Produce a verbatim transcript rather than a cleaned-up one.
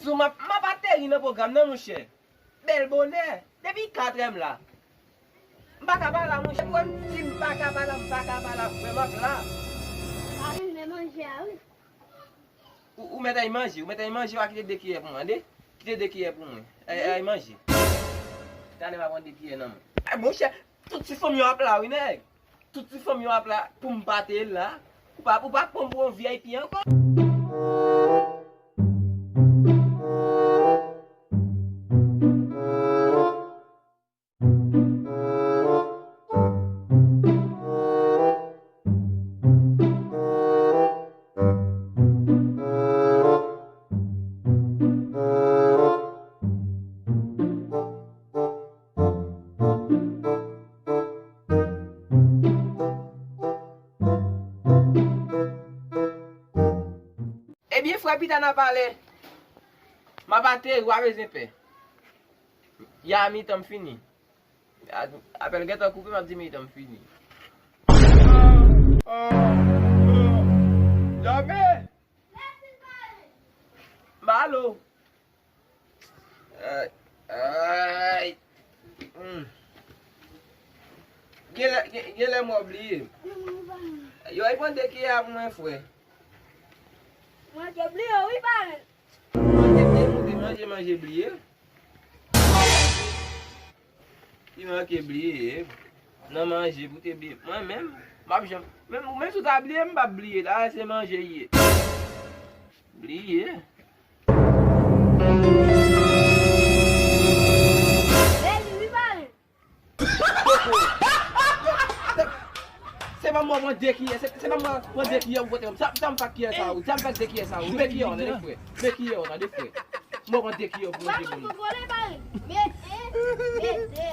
Sou m ap, m ap ateri nan pwogram nan, monchè. Bèl bonè. Depi katrè m la. M pa ka pa la, monchè. Pou m di m pa ka pa la, m pa ka pa la. Vrèman, m ap la. A wi, men manje a, wi. Ou, ou mèt ay manje, ou mèt ay manje, w a kite de kiyè pou mwen, tande? Kite de kiyè pou mwen. Ay, ay manje. Talè m a pran de kiyè nan men. Ay, monchè, tout ti fanmi yo ap la, wi, nèg. Tout ti fanmi yo ap la, pou m pa te la. Ou pa, ou pa pran m pou yon V I P ankò. Ebyen, frè Pita nan pale. M ap ateri, w a bezwen pè. Ya mitan m fini. A-, apèl gentan koupe, m ap di mitan m fini. Dòmi! Malo! Ay, ay. Hmm. Genlè, gen, genlè mwen bliye. Yo, ay pran de kiyè pou mwen, frè. Mwen te bliye, wi, parenn. Manje, te moute manje, manje bliye. Li manke bliye. Nan manje pou te bliye. Mwen menm, m ap janm. Menm, menm si w ta bliye, m p ap bliye. La, se manje ye. Bliye. Bèl wi, parenn. Se pa mwen pran de kiyè, se, se pa mwen pran de kiyè pou pote. Sa, sa m fè ak kiyè sa ou, sa m fè ak de kiyè sa ou. Men kiyè w nan de frè. Men kiyè w nan de frè. Mwen pran de kiyè pou manje moun. Mete, mete.